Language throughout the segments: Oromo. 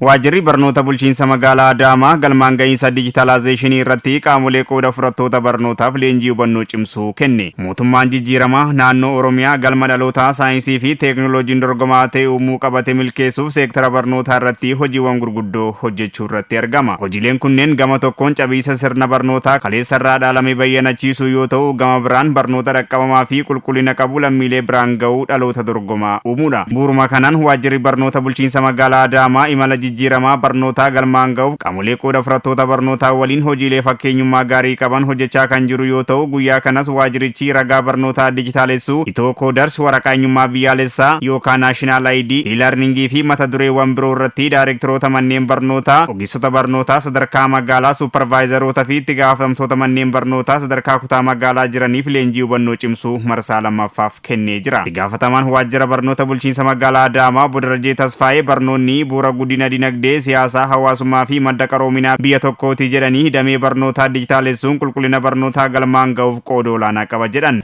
Waajjirri barnoota bulchiinsa magaalaa Adaamaa galmaan gahiinsa dijitaalaayizeeshinii irratti qaamolee qooda fudhattoota barnootaaf leenjii hubannoo cimsuu kenne. Mootummaan jijjiiramaa naannoo Oromiyaa galma dhalootaa saayinsii fi teeknooloojiin dorgomaa ta'e uumuu qabate milkeessuuf seektara barnootaa irratti hojiiwwan gurguddoo hojjechuu irratti argama. Hojiileen kunneen gama tokkoon cabiisa sirna barnootaa kaleessarraa dhaalame bayyanachiisuu yoo ta'u, gama biraan barnoota dhaqqabamaa fi qulqullina qabu lammiilee biraan ga'uu dhaloota dorgomaa uumuudha. Bu'uuruma kanaan waajjirri barnoota bulchiinsa magaalaa Adaamaa imala jijjiiramaa barnootaa galmaan ga'uuf qaamolee qooda fudhattoota barnootaa waliin hojiilee fakkeenyummaa gaarii qaban hojjechaa kan jiru yoo ta'u, guyyaa kanas waajjirichi ragaa barnootaa dijitaalessuu, Ethio Coders, waraqaa eenyummaa biyyaalessaa yookaan National ID, e-learningii fi mata dureewwan biroo irratti daayirektaroota manneen barnootaa, ogeessota barnootaa sadarkaa magaalaa, suuparvaayizaroota fi itti gaafatamtoota manneen barnootaa sadarkaa kutaa magaalaa jiraniif leenjii hubannoo cimsuu marsaa lammaffaaf kennee jira. Itti gaafatamaan waajjira barnoota bulchiinsa magaalaa Adaamaa obbo Darajjee Tasfaayee barnoonni bu'uura guddina dinagdee, siyaasaa, hawaasummaa fi madda qaroominaa biyya tokkooti jedhanii damee barnootaa dijitaalessuun qulqullina barnootaa galmaan ga'uuf qooda olaanaa qaba jedhan.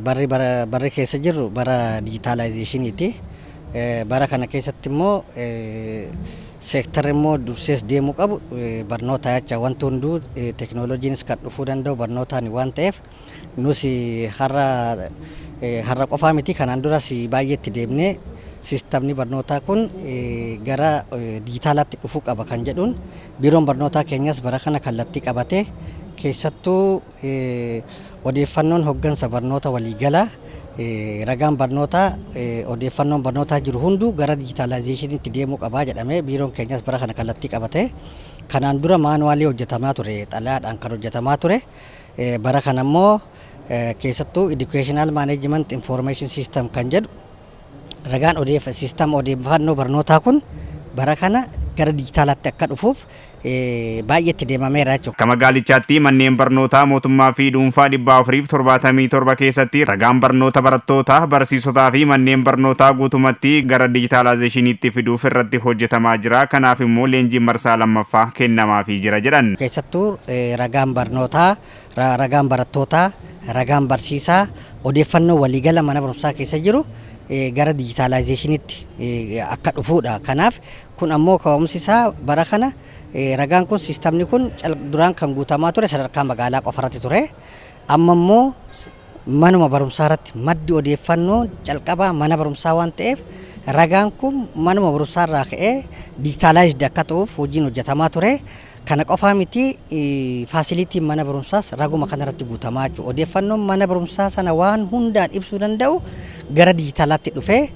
Barri barri keessa jirru bara dijitaalaayizeeshiniiti. Bara kana keessatti immoo seektarri immoo dursees deemuu qabu barnoota jecha. Wanti hunduu teeknooloojiinis kan dhufuu danda'u barnootaan waan ta'eef, nus har'a har'a qofaa miti, kanaan duras baay'ee itti deemnee siistamni barnootaa kun gara dijitaalaatti dhufuu qaba kan jedhuun biiroon barnootaa keenyas bara kana kallattii qabatee, keessattuu odeeffannoon hoggansa barnoota waliigalaa, ragaan barnootaa, odeeffannoon barnootaa jiru hunduu gara dijitaalaayizeeshiniitti deemuu qabaa jedhamee biiroon keenyas bara kana kallattii qabatee, kanaan dura maanuwaalii hojjetamaa ture, xalayaadhaan kan hojjetamaa ture, bara kana immoo keessattuu Educational Management Information System kan jedhu, ragaan odeeffa siistam odeeffannoo barnootaa kun bara kana gara dijitaalaatti akka dhufuuf baay'ee itti deemameera jechuudha. Akka magaalichaatti manneen barnootaa mootummaa fi dhuunfaa 477 keessatti ragaan barnoota barattootaa, barsiisotaa fi manneen barnootaa guutumatti gara dijitaalaayizeeshiniitti fiduuf irratti hojjetamaa jira. Kanaaf immoo leenjiin marsaa lammaffaa kennamaafii jira jedhan. Keessattuu ragaan barnootaa, ragaan barattootaa, ragaan barsiisaa, odeeffannoo waliigala mana barumsaa keessa jiru gara dijitaalaayizeeshiniitti akka dhufuudha. Kanaaf kun ammoo ka'umsi isaa bara kana ragaan kun, siistamni kun duraan kan guutamaa ture sadarkaa magaalaa qofarratti ture. Amma immoo manuma barumsaa irratti, maddi odeeffannoo calqabaa mana barumsaa waan ta'eef, ragaan kun manuma barumsaa irraa ka'ee dijitaalaayizd akka ta'uuf hojiin hojjetamaa ture. Kana qofaa miti, faasiliitiin mana barumsaas raguma kanarratti guutamaa jechuudha. Odeeffannoon mana barumsaa sana waan hundaan ibsuu danda'u gara dijitaalaatti dhufee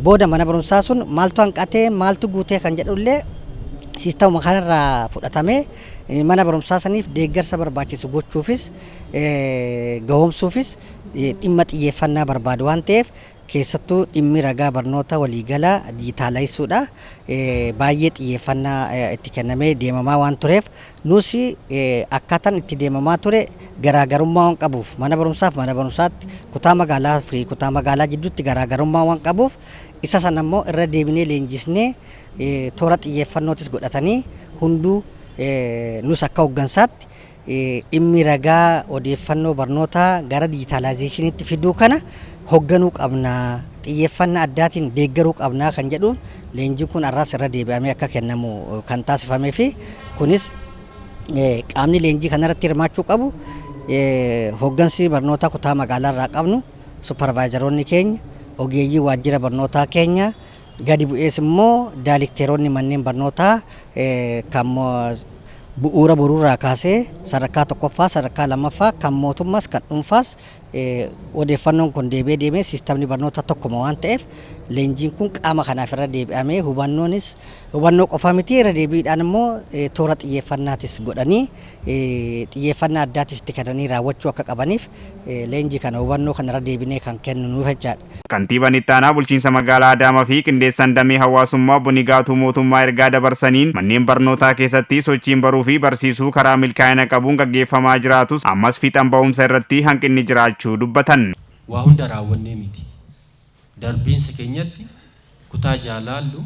booda mana barumsaa sun maaltu hanqatee, maaltu guutee kan jedhullee siistamuma kanarraa fudhatamee mana barumsaa saniif deeggarsa barbaachisu gochuufis gahoomsuufis dhimma xiyyeeffannaa barbaadu waan ta'eef, keessattuu dhimmi ragaa barnoota waliigalaa dijitaalessuudha baay'ee xiyyeeffannaa itti kennamee deemamaa waan tureef, nus akkaataan itti deemamaa ture garaagarummaa waan qabuuf, mana barumsaaf mana barumsaatti, kutaa magaalaa fi kutaa magaalaa jidduutti garaagarummaa waan qabuuf, isa sana immoo irra deebinee leenjisnee toora xiyyeeffannootis godhatanii hunduu nus akka hoggansaatti dhimmi ragaa odeeffannoo barnootaa gara dijitaalaayizeeshiniitti fiduu kana hogganuu qabna, xiyyeeffannaa addaatiin deeggaruu qabnaa kan jedhuun leenjiin kun har'aas irra deebi'amee akka kennamu kan taasifamee fi kunis qaamni leenjii kanarratti hirmaachuu qabu hoggansi barnootaa kutaa magaalaa irraa qabnu, supparvaayizaroonni keenya, ogeeyyii waajjira barnootaa keenya, gadi bu'ees immoo daayirekteeronni manneen barnootaa kan bu'uura boruurraa kaasee sadarkaa tokkoffaa, sadarkaa lammaffaa, kan mootummaas kan dhuunfaas, odeeffannoon kun deebi'ee deemee siistamni barnootaa tokkuma waan ta'eef, leenjiin kun qaama kanaaf irra deebi'amee hubannoonis hubannoo qofa miti, irra deebiidhaan immoo toora xiyyeeffannaatis godhanii xiyyeeffannaa addaatis itti kennanii raawwachuu akka qabaniif leenjii kana hubannoo kana irra deebinee kan kennu nuuf jechaadha. Kantiibaan itti aanaa bulchiinsa magaalaa Adaamaa fi qindeessaan damee hawaasummaa obbo Nigaatuu Mootummaa ergaa dabarsaniin, manneen barnootaa keessatti sochiin baruu fi barsiisuu karaa milkaa'ina qabuun gaggeeffamaa jiraatus ammas fiixan ba'umsa irratti hanqinni jiraachuu dubbatan. Waa hunda raawwannee miti. Darbiinsa keenyatti kutaa 6 laallu,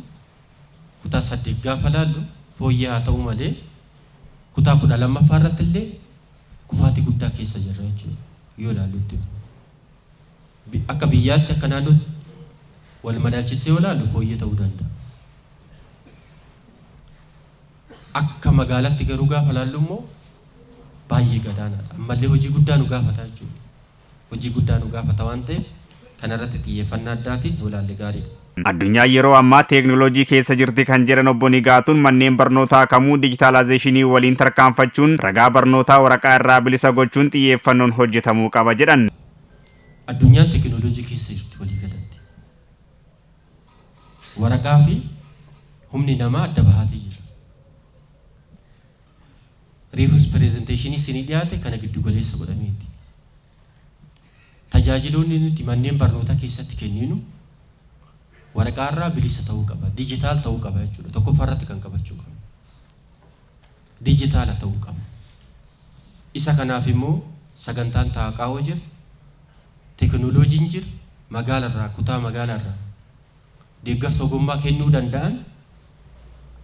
kutaa 8 gaafa laallu fooyyee haa ta'u malee, kutaa 12ffaa irratti illee kufaatii guddaa keessa jirra jechuudha yoo ilaallutti. Akka biyyaatti, akka naannootti wal madaalchisee yoo ilaallu fooyyee ta'uu danda'a. Akka magaalaatti garuu gaafa laallu immoo baay'ee gadaanaadha. Ammallee hojii guddaa nu gaafata jechuudha. Hojii guddaa nu gaafata waan ta'eef, kanarratti xiyyeeffannaa addaatiin nu ilaalle gaariidha. Addunyaan yeroo ammaa teeknooloojii keessa jirti kan jedhan obbo Nigaatuun, manneen barnootaa kamuu dijitaalaayizeeshinii waliin tarkaanfachuun ragaa barnootaa waraqaa irraa bilisa gochuun xiyyeeffannoon hojjetamuu qaba jedhan. Addunyaan teeknooloojii keessa jirti walii galatti. Waraqaa fi humni namaa adda bahaatii jira. Reefus presentation isinii dhiyaate kana giddu galeessa godhameeti. Tajaajiloonni nuti manneen barnootaa keessatti kenninu waraqaa irraa bilisa ta'uu qaba. Digital ta'uu qaba jechuudha. Tokkoffaa irratti kan qabachuu qabnu. Dijitaala ta'uu qaba. Isa kanaaf immoo sagantaan taaqaa'oo jira. Teeknooloojiin jira. Magaalarraa, kutaa magaalarraa deeggarsa ogummaa kennuu danda'an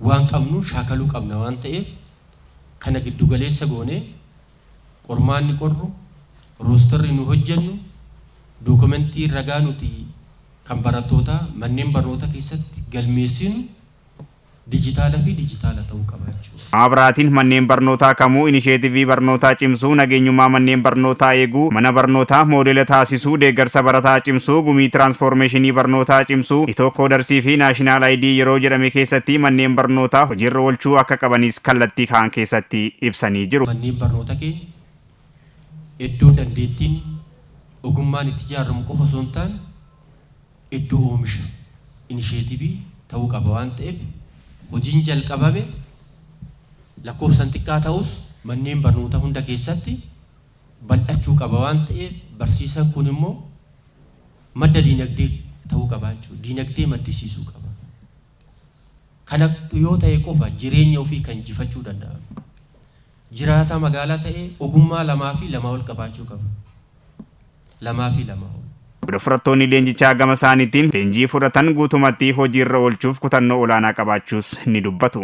waan qabnu shaakaluu qabna waan ta'eef, kana giddu galeessa goonee qormaanni qorru, roster nu hojjennu, dookumentii ragaa nuti kan barattootaa manneen barnoota keessatti galmeessinu dijitaala fi dijitaala ta'uu qaba jechuudha. Gama biraatiin manneen barnootaa kamuu inisheetivii barnootaa cimsuu, nageenyummaa manneen barnootaa eeguu, mana barnootaa moodela taasisuu, deeggarsa barataa cimsuu, gumii tiraansfoormeeshinii barnootaa cimsuu, Ethio Coders fi National ID yeroo jedhame keessatti manneen barnootaa hojiirra oolchuu akka qabanis kallattii kaan keessatti ibsanii jiru. Manneen barnoota keenya iddoo dandeettiin ogummaan itti ijaaramu qofa osoo hin taane, iddoo oomisha inisheetivii ta'uu qaba waan ta'eef, hojiin jalqabame lakkoofsan xiqqaa ta'us manneen barnoota hunda keessatti bal'achuu qaba waan ta'eef, barsiisan kun immoo madda diinagdee ta'uu qaba jechuudha. Diinagdee maddisiisuu qaba. Kana yoo ta'e qofa jireenya ofii kan jifachuu danda'amu. Jiraata magaalaa ta'ee ogummaa lamaa fi lamaa ol qabaachuu qaba. Lamaa fi lamaa ol. Fudhattoonni leenjichaa gama isaaniitiin leenjii fudhatan guutumatti hojiirra oolchuuf kutannoo olaanaa qabaachuus ni dubbatu.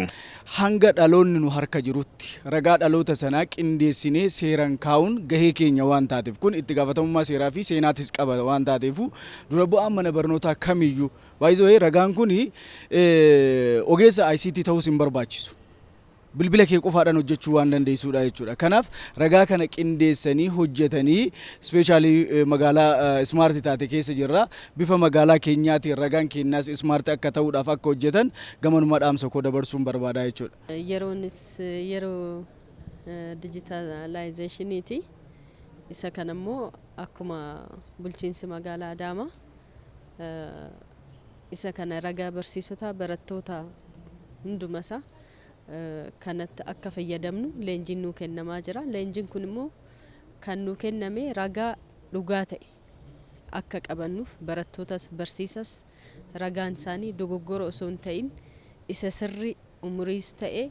Hanga dhaloonni nu harka jirutti ragaa dhaloota sanaa qindeessinee seeraan kaa'uun gahee keenya waan taateef, kun itti gaafatamummaa seeraa fi seenaatis qaba waan taateefu, dura bu'aan mana barnootaa kamiyyuu baay'isoo ragaan kun ogeessa ICT ta'uus hin barbaachisu. Bilbila kee qofaadhaan hojjechuu waan dandeessuudha jechuudha. Kanaaf ragaa kana qindeessanii hojjetanii, especially magaalaa smart taate keessa jirra. Bifa magaalaa keenyaatiin ragaan keenyaas smart akka ta'uudhaaf akka hojjetan gamanuma dhaamsa koo dabarsuun barbaada jechuudha. Yeroonis yeroo dijitaalaayizeeshiniiti. Isa kana immoo akkuma bulchiinsi magaalaa Adaamaa isa kana ragaa barsiisotaa, barattoota hundumasaa kanatti akka fayyadamnu leenjiin nuu kennamaa jira. Leenjiin kun immoo kan nuu kenname ragaa dhugaa ta'e akka qabannuuf, barattootas barsiisas ragaan isaanii dogoggora osoo hin ta'in isa sirri umuriis ta'e,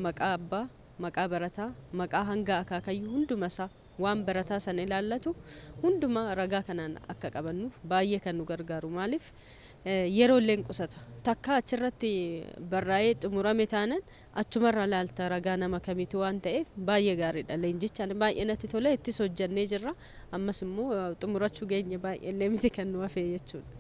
maqaa abbaa, maqaa barataa, maqaa hanga akaakayyuu hundumasaa waan barataa sana ilaallatu hundumaa ragaa kanaan akka qabannuuf baay'ee kan nu gargaaru. Maaliif, yeroo illee qusata. Takka achirratti barraa'ee xumurame taanan achumarra laalta ragaa nama kamiitu waan ta'eef baay'ee gaariidha. Leenjichaan baay'ee natti tole, ittis hojjannee jirra. Ammas immoo xumurachuu geenye, baay'ee illee miti kan nu hafe jechuudha.